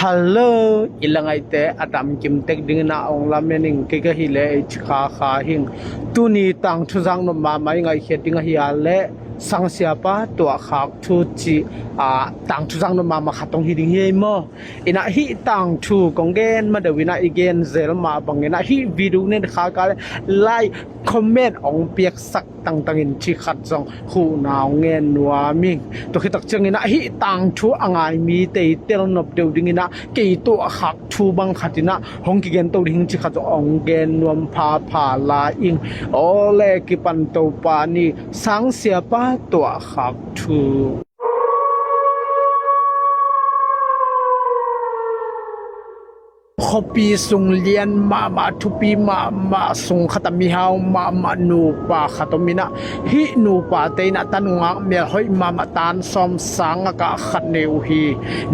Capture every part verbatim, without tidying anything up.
Hallo, i la ngaihte a damkim tek dingin ah ong lamen ing. Kei ka hi leh ei ci kha kha hing. Tuni tangthu zaknop mahmah i ngaihkhiat ding ahi a leh Sangsiapa tuahkhak thu ci a tangthu zaknop mahmah khat ong hi ding hi ei maw? Inah hih tangthu kong gen ma deuh inah i gen zel mah bangin ah hih video nen kha ka leh like, comment ong piaksak tangtangin ci khat zong huhna ong ngen nuam ing. Tua khitak ciangin ah hih tangthu a ngai mite i telnop deuh dingin ah kei tuahkhak thu bang khat inah hong kigen to ding ci khat zong ong gen nuam phapha lai ing. Aw le, kipan Topa ni. Sangsiapa tuahkhak thu. Khuapi sung lian mahmah, thupi mahmah sung khat ah mihau mahmah nupa khat om inah, hih nupate inah tanu ngak melhoih mahmah tan sawm sang a kah khat nei uh hi.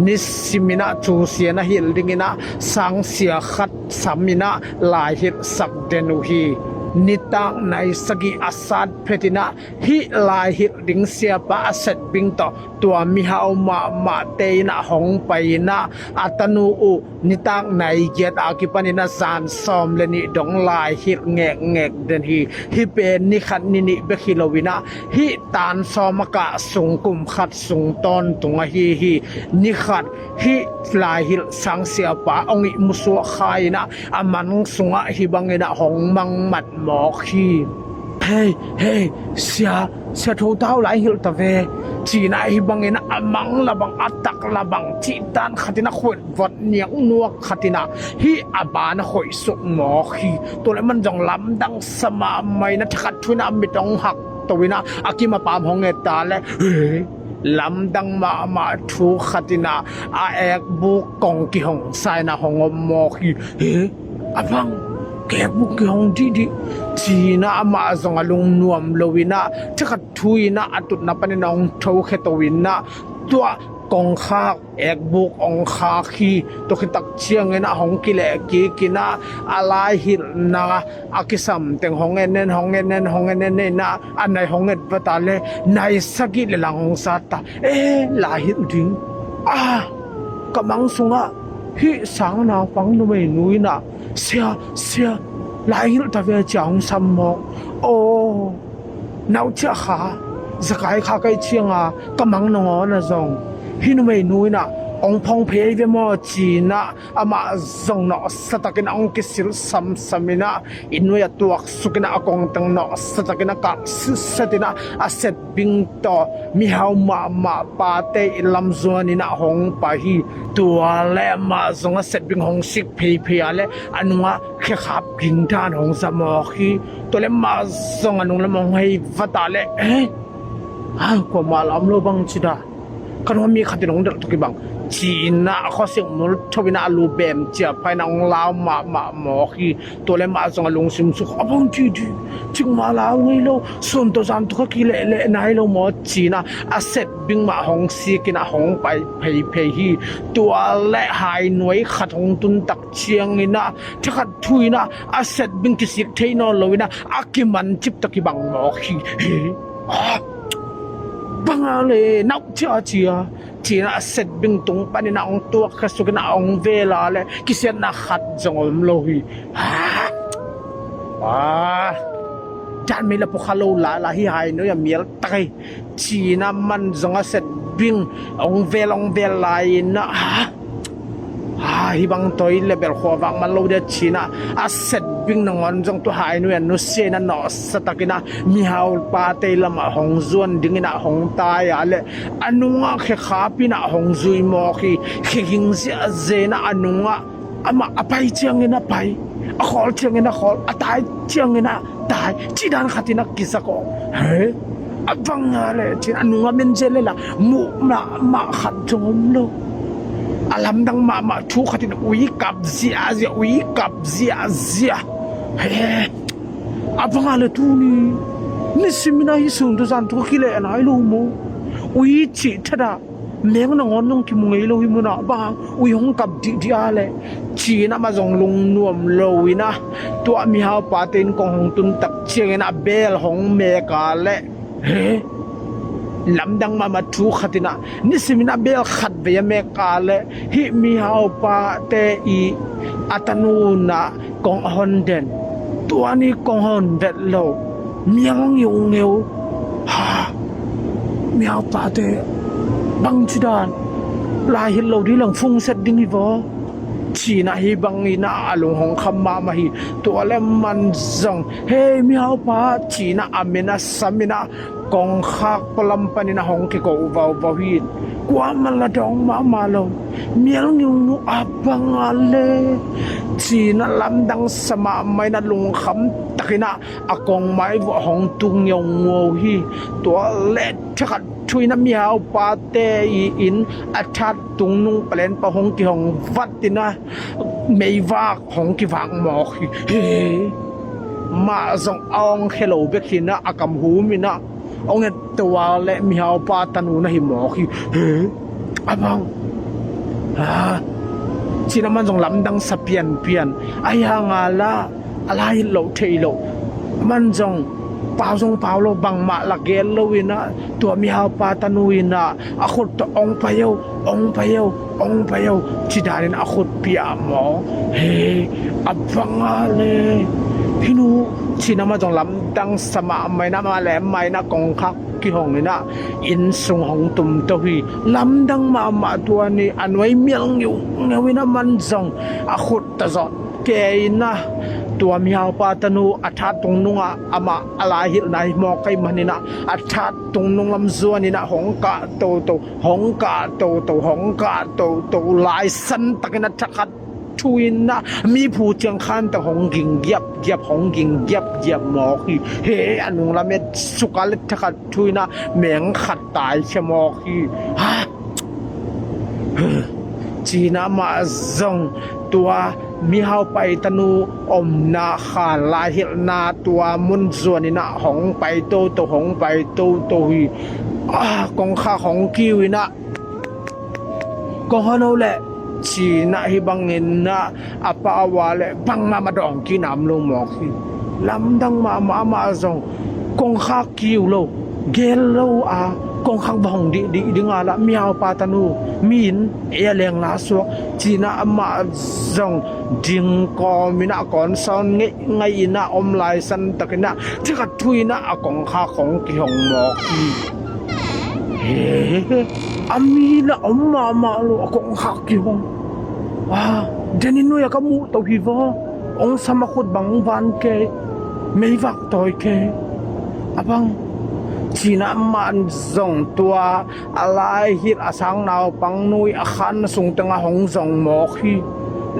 Nisim inah cusia na hilh ding inah sangsia khat sam inah lai hilhsak den uh hi. Nitak nai sagih a sat phet inah hih lai hilh ding siapa a setbing tawh tua mihau mahmahte inah hong pai inah a tanu uh nitak nai giat a kipan inah zan sawm le nih dong lai hilh ngekngek den hi. Hih pen ni khat ni nih bek hi lo inah hih tan sawm a kah sung kum khat sung tawntung ahi hi. Ni khat hih lai hilh sangsiapa ong ihmu suak kha inah a mang sungah hih bang inah hong mangmat mawk hi. Hei, hei, sia, sia tho tau, lai hilh ta ve. Ci inah hih bang inah a mang la bang, a tak la bang cih dan khat inah khuat vot niak nuak khat inah hih a ban a khoih suk mawk hi. Tua leh man zong lamdang sa mahmah inah thakhat thu inah a mit ong hak to inah a kim a pam hong et ta leh, hei, lamdang mahmah thu khat inah a ekbuk kong kihong sa inah hong om mawk hi. Hei, a bang, ka ekbuk kihong dihdih, ci inah amah zong a lungnuam lo inah thakhat thu inah a tutna panin a hong thokhia to inah tua kongkhak ekbuk ong khak hi. Tua khitak ciangin ah hong kileh kik inah a lai hilhna a kisam teng hong en en, hong en en, hong en en inah a nai hong et vat a leh nai sagih le lang hong sat ta. E, lai hilh ding. A, ka mang sungah hih sang naupang numeinu inah sia, sia, lai hilh ta ve ci a hong sam mawk. Aw, nauciah kha, zakai kha ka hih cianga ka mang nangawn ah zong hih numeinu inah ong phong phei ei ve maw ci inah amah zong nawhsa takin ong kisil samsam inah inn nuai ah tuaksuk inah a kongteng nawhsa takin a kah sitset inah a setbing tawh mihau mahmah pate inn lam zuan inah hong pai hi. Tua leh amah zong a setbing hong sik pheiphei a leh a nungah khekhap ging dan hong za mawk hi. Tua leh mah zong a nung lam hong hei vat a leh, e, a, kuamah la om lo bang ci da. Ka nungah mi khat in hong delh tuk hi bang, ci inah a khuasik mul tho inah a lu bem cia pha inah hong lau mahmah mawk hi. Tua leh mah zong a lungsim suk, a bang dihdih, cikmah lau ngei lo, sun tawh zan tawh ka kilehleh nai lo maw ci inah a setbing mah hong sik inah hong pai pheiphei hi. Tua leh hai nuai khat hong tun tak ciang inah thakhat thu inah a setbing kisik thei nawn lo inah a kiman cip tak hi bang mawk hi. Hi, a, bang a le, nauciah a cia, ci inah a setbing tung pan inah ong tuak kha suk inah ong vel a leh kisiatna khat zong om lo hi. A, a, dan mei la pua kha lo lala hi, hai nuai a mial tak hi. Ci inah man zong a setbing ong vel ong vel lai inah, ha, ha, hih bang toi le bel khuavak man lo dia ci inah a setbing nangawn zong tua hai nuai a nusia inah nawhsa tak inah mihau pate lamah hong zuan ding inah hong tai a leh a nungah khekhap inah hong zui mawk hi. Khe ging ziahziah inah a nungah amah a pai ciangin a pai, a khawl ciangin a khawl, a tai ciangin a tai, cih dan khat in a kizak aw. He? A bang a le cin a nung a men zel le la muh mahmah khat zong om lo. A lamdang mahmah thu khat in ui kap ziahziah, ui kap ziahziah. He? A bang a le tuni nisim in a hih sun tawh zan tawh ka kileh nai lo maw? Ui cih thadah meng nangawn nong kimu ngei lo hi munah bang ui hong kap dihdih a leh, ci-in amah zong lungnuam lo-in ah tua mihau pate inn kong hong tun tak ciangin a beel hong mek a leh, he, Lamdang mahmah thu khat in ah, nisimin a bel khat vei a mek a leh hih mihaupa te i a tanu in ah kong a hon den. Tua ni kong hon vet lo. Mial ngiungeu. Ha. Mihaupa te bangci dan, lai hilh lo ding leng fungset ding hi vaw, ci-in ah hih bangin ah a lung hong kham mahmah hi. Tua leh aman zong, hei mihaupa, ci-in ah a min a sam in ah kongkhak palam panin ah hong kiko vauvau hi. Kuamah la dawng mahmah lo. Mial ngiungeu, a bang a leh, ci-in ah lamdang sa mahmah in ah lungkham takin ah a kongmai vuah hong tung ngiungeu hi. Tua leh thakhat thu in ah mihaupa te i inn a that tungnung palen pan hong kihong vat in ah meivak hong kivak mawk hi. He. Mah zong a ong khe lo bek hi in ah a kam hum in ah ong et to a leh mihaupa tanu na hi mawk hi. He. A bang. Ha. Ci-in ah aman zong lamdang sa pianpian. Ahi hang a lah a lai hilh loh thei lo. Aman zong pau zong pau lo, bangmah la gel lo in ah tua mihaupa tanu in ah a khut tawh ong pai o, ong pai o, ong pai o, ci danin a khut pia maw. He, a bang a leh, hih nu, ci-in ah aman zong lamdang sa mahmah in ah, mah leh mah in ah kongkhak kihong in ah inn sung hong tum to hi. Lamdang mahmah tua ni, a nuai mial ngiungeu in ah aman zong a khut tawh zawh kei in ah tua mihaupa tanu a that tungnung ah amah a lai hilhna hi mawk ahih manin ah a that tungnung lam zuan in ah hong kah toto, hong kah toto, hong kah toto, lai san takin ah thakhat thu in ah mi phu ciang khan tawh hong ging giapgiap, hong ging giapgiap mawk hi. He, a nung lam et suk a leh thakhat thu in ah meng khat taikhia mawk hi. Ha. Ci-in ah amah zong tua mihaupa i tanu omna khan, lai hilhna tua mun zuan in ah hong pai toto, hong pai toto hi. Ah, kongkhak hong kiu in ah, kong hon o leh, ci-in ah hih bangin ah a pau a leh bangmah mah dawng kik nam lo mawk hi. Lamdang mahmah, amah zong kongkhak kiu lo, gel lo a, kongkhak va hong dihdih ding a lah mihaupa tanu, mi inn ei a leng la suak, ci-in ah amah zong ding kawm in ah kawn sawn ngei ngei in ah om lai san takin ah thakhat thu in ah a kongkhak hong kihong mawk hi. He, a mi lah om mahmah lo, a kongkhak kihong. Ah, den in nuai a ka muh to hi vaw. Ong sam a khut bang van kei, meivak tawi kei. A bang, ci-in ah aman zong tua a lai hilh a sang naupangnu i a khan sung teng ah hong zong mawk hi.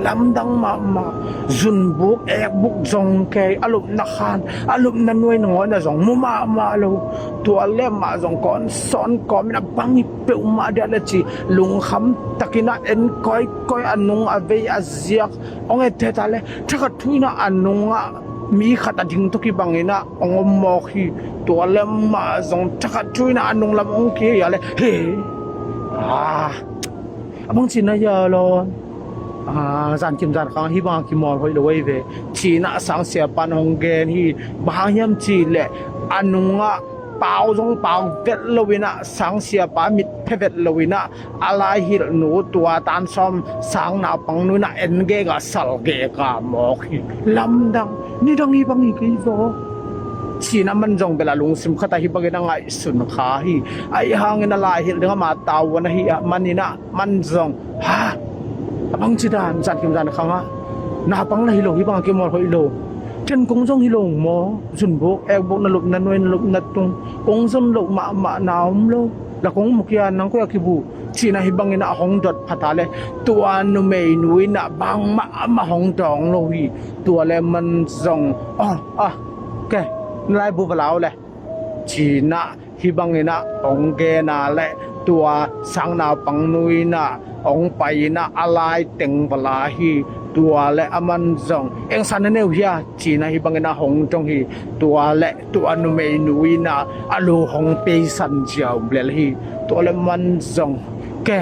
Lamdang mahmah, zunbuk ekbuk zong kei, a lupna khan, a lupna nuai nangawn ah zong mu mahmah lo. Tua leh amah zong kawn sawn kawm in ah bang hi peuhmah dia leh ci, lungkham takin ah en kawikawi, a nung a vei a ziak ong et teh ta leh thakhat thu in ah a nung ah mi khat a ding tawh kibang in ah ong om mawk hi. Tua leh amah zong thakhat thu in ah a nung lam ong kihei a leh, he. Ah, a bang ci-in ah hia lawn. Ah, zankim zankhang hih bang a kimawl hoih lo ahi ve, ci-in ah sangsiapa in hong gen hi. Bang hang hiam cih leh a nung ah pau zong pau vet lo in ah, sangsiapa mit phe vet lo in ah, a lai hilhnu tua tan sawm sang naupangnu in ah en gek a, sal gek a mawk hi. Lamdang, nidang hih bang hi kei vaw, ci-in ah aman zong bel a lungsim khat ah hih bangin a ngaihsun kha hi. Ahi hangin a lai hilh ding ama tavuan ahih manin ah aman zong, ha, a bang ci dan, zankim zankhang ah naupang lah hi lo, hih bang a kimawl hoih lo. Ken kong zong hi lo maw? Zunbuk ekbuk, na lupna nuai, na lupna tung, kong zon loh mahmah na om lo. La kong mu kei a, nang koi a kibu, ci-in ah hih bangin ah hong dot phat a leh tua numeinu in ah bangmah amah hong dawng lo hi. Tua leh aman zong, oh, ah, ke, na laibu va la o leh, ci-in ah hih bangin ah hong gen a leh tua sang naupangnu in ah hong pai in ah a lai teng va la hi. Tua leh aman zong, engsa na nei uh hia, ci-in ah hih bangin ah hong dong hi. Tua leh tua numeinu in ah a lu hong peisan ziau lel hi. Tua leh aman zong, ke,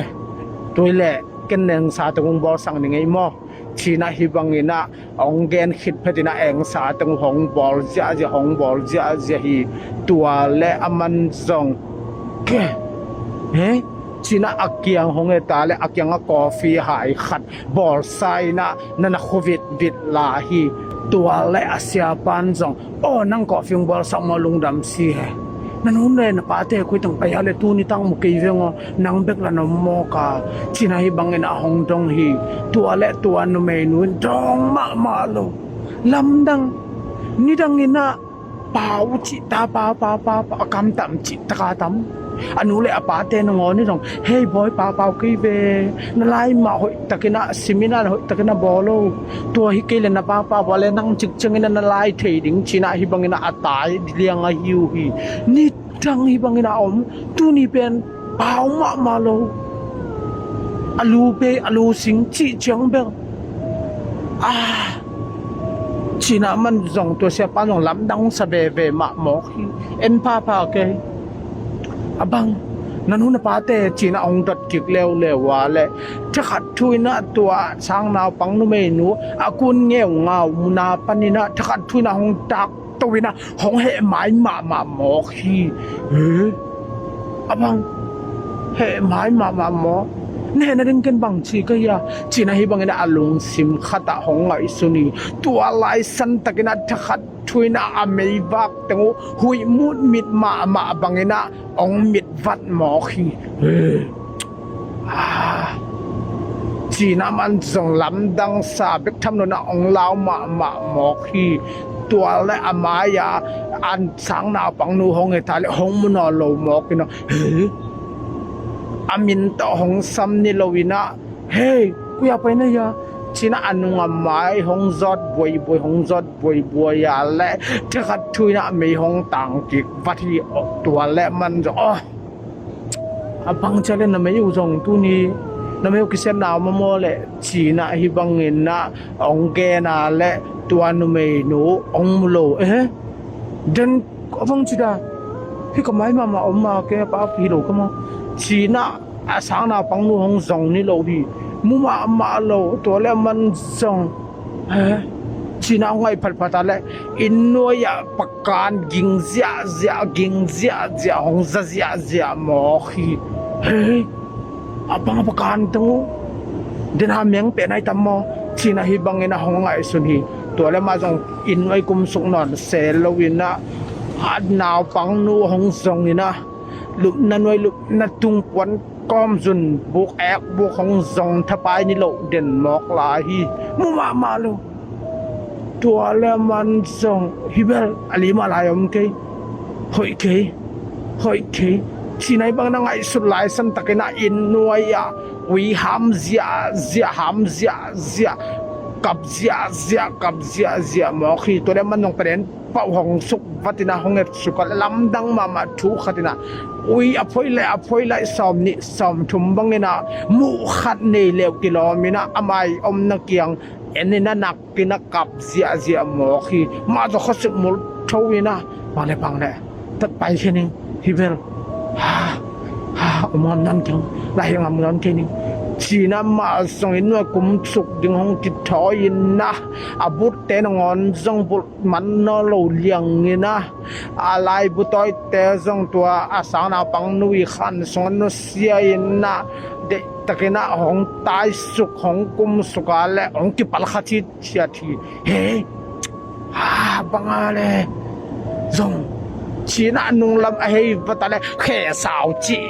tua leh ken engsa teng hong bawlsak ning ei maw, ci-in ah hih bangin ah hong gen khit phetin ah engsa teng hong bawl ziahziah, hong bawl ziahziah hi. Tua leh aman zong, Ke, he, ci-in ah a kiang hong et a leh a kiangah coffee hai khat bawlsa in ah na na khua vitvit lai hi. Tua leh a siapa in zong, "Aw, nang coffee hong bawlsak maw, lungdam si he. Na nu leh na pate koi teng pai a leh tuni tang mu kei veng aw, nang bek la na om mawk a," ci-in ah hih bangin ah hong dong hi. Tua leh tua numeinu in dawng mahmah lo. Lamdang, nidang in ah pau cih ta, pau, pau, pau, pau, a kam tam cih taka tam. A nu leh a pate nangawn in zong, "Hei bawi, pau, pau kei ve. Na lai mah hoihtakin ah sim in ah, hoihtakin ah bawl o. Tua hi kei leh na pau, pau, pau leh nang cik ciangin ah na lai thei ding," ci-in ah hih bangin ah a tai liang ahi uh hi. Nidang hih bangin ah om, tuni pen pau mahmah lo. A lu bei, a lu sing cih ciang bel, ah, ci-in ah aman zong, tua siapa in zong lamdang sa veve mah mawk hi. En phapha kei. A bang, na nu na pate, ci-in ah hong dot kik leuleu a leh, thakhat thu in ah tua sang naupang numeinu a kun ngeungau mun a panin ah thakhat thu in ah hong tak to in ah hong heh mai mahmah mawk hi. He? A bang, heh mai mahmah maw? Na hehna ding ken bang ci ka hia? Ci-in ah hih bangin ah a lungsim khat ah hong ngaihsun hi. Tua lai santakin ah thakhat thu in ah a meivak teng uh huih mutmit mahmah bangin ah hong mitvat mawk hi. He? Ah, ci-in ah aman zong lamdang sa bek tham lo-in ah hong lau mahmah mawk hi. Tua leh a mai-a a sang naupangnu hong et a leh hong mu nawn lo mawk in ah, he? A min tawh hong sam ni lo-in ah, "Hei, koi-ah pai na hia?" ci-in ah a nung a mai hong zawt buaibuai, hong zawt buaibuai a leh thakhat thu in ah mei hong tang kik vat hi. Tua leh aman zong, "Aw, a bang ci a leh na mei uh zong tuni, na mei uh kisepna om maw leh?" ci-in ah hih bangin ah hong gen a leh tua numeinu hong mu lo. "Eh, den, a bang ci da, hih ka mai mahmah om a, kei a pau hi lo ka maw?" ci-in ah a sang naupangnu hong zong ni lo hi. Mu mahmah lo. Tua leh aman zong, "He?" ci-in ah hong ngaih phatphat a leh inn nuai-ah pakan ging ziahziah, ging ziahziah, hong za ziahziah mawk hi. "He? A bang a pakan teng uh, den a meng pen ai tam maw?" ci-in ah hih bangin ah hong ngaihsun hi. Tua leh amah zong inn nuai kumsuk nawn se lo-in ah a naupangnu hong zong in ah lupna nuai, lupna tung puan kawm zun buk ek buk hong zong thapai ni lo den mawk lai hi. Mu mahmah lo. Tua leh aman zong, "Hi bel, a li mah lai om kei. Hoih kei, hoih kei," ci-in ah hih bangin ah ngaihsut lai santakin ah inn nuai-ah ui ham ziahziah, ham ziahziah, kap ziahziah, kap ziahziah mawk hi. Tua leh aman zong panen pauh hong suk vat in ah hong et suk a leh lamdang mahmah thu khat in ah ui a phoi lai, a phoi lai, sawm nih sawm thum bangin ah muh khat nei leh uh kilawm in ah a mai omna kiang en in ah nak in ah kap ziahziah mawk hi. Amah zong khuasik mul tho in ah, "Bang leh, bang leh, tat pai khin ing, hi bel. Ha, ha, om ngam nawn kei ing, lai hi ngam nawn kei ning," ci-in ah amah zong inn nuai kumsuk ding hong kithawi in ah a butte nangawn zong bulh man nawn lo liang in ah a laibu tawite zong tua a sang naupangnu i khan sungah nusia in ah deihtakin ah hong taisuk, hong kumsuk a leh hong kipalkha citciat hi. "He? Ha, bang a leh zong," ci-in ah nunglam a hei vat a leh khesau cih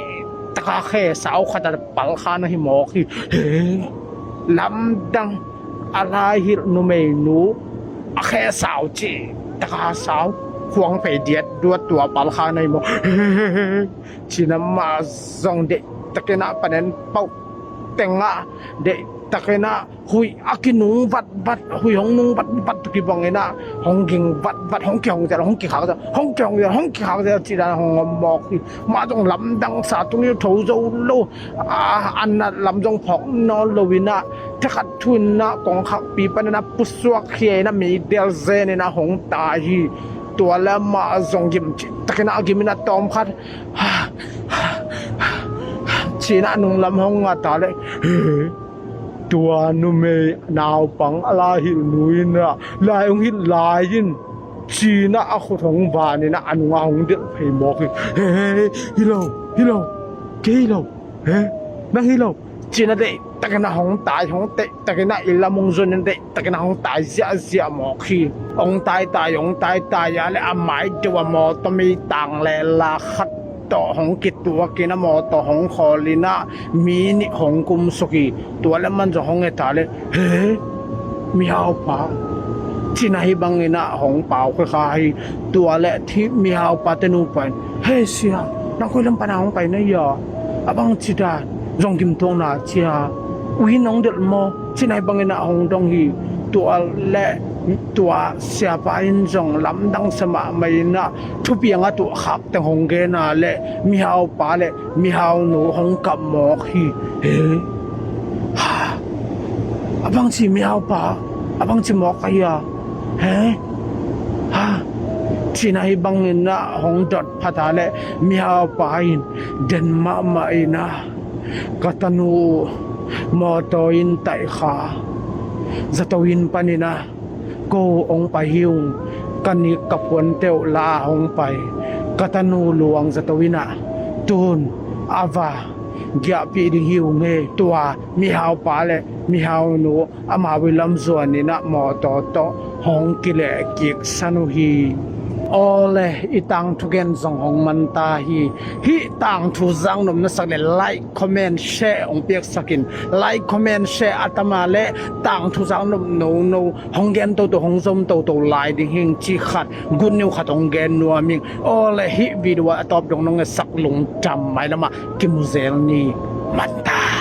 taka khesau khat a palkha na hi mawk hi. He? Lamdang, a lai hilh numeinu a khesau cih taka sau khuang pei diatduat tua palkha na hi maw? Ci-in ah amah zong deihtakin ah panen pauh teng ah deihtakin ah huih a kinung vatvat, huih hong nung vatvat kibang in ah hong ging vatvat, hong kihong zel, hong kikhak zel, hong kihong zel, hong kikhak zel cih dan hong om mawk hi. Amah zong lamdang sa, tuni tho zo lo. A, a nat lam zong phawk nawn lo in ah thakhat thu in ah kongkhakpi panin ah pusuak khia in ah meidel zen in ah hong tai hi. Tua leh amah zong gim cihtakin ah gim in ah tawmkhat ci-in ah nunglam hong ngat a leh, "He, tua numei naupang a lai hilh nu in ah lai hong hilh lai in," ci-in ah a khut hong van in ah a nungah hong delh phei mawk hi. "He, hi lo, Hi lo, kei hi lo, he, nang hi lo. Cina deih takin a hong tai, hong deih takin a i lam hong zuan in deih takin a hong tai ziahziah mawk hi. Hong taitai, hong taitai a le a mai deuh a mawtaw meitang le la khat tawh hong kituakin a mawtaw hong khawlin ah mi nih hong kumsuk hi. Tua le man zong hong et a le, he, mihaupa, cina hi bangin ah hong pau khekha hi. Tua le mihaupa te nupa in, he sia, nang koi lam pana hong pai na ia? A bang ci dan zong gimtuakna cia, uhin hong delh maw? Cina hi bangin ah hong dong hi. Tua le tua siapa in zong lamdang sa mahmah in ah thupiang a tuahkhak teng hong gen a le mihaupa le mihaunu hong kap mawk hi. He, ha, a bang ci mihaupa, a bang ci mawk ka ia? He, ha, cina hi bangin ah hong dot phat a le mihaupa in den mahmah in ah, ka tanu mawtaw in taih kha, zato in panin ah ko hong pai hi ung. Ka nik ka puante uh la hong pai, ka tanu luang zato in ah tun a va giahpih ding hi ung e. Tua mihaupa le mihaunu amau i lam zuanin ah mawtaw tawh hong kilehkiksan uh hi. Aw le, i tangthu gen zong hong manta hi. Hih tangthu zaknop na sak le like, comment, share hong piaksakin, like, comment, share a tama le tangthu zaknop nono hong gen toto, hong zom toto lai ding hing ci khat, good news khat hong gen nuam ing. Aw le, hih video a tawp dong nong etsak lungdam, mailamah kimu zel ni. Manta.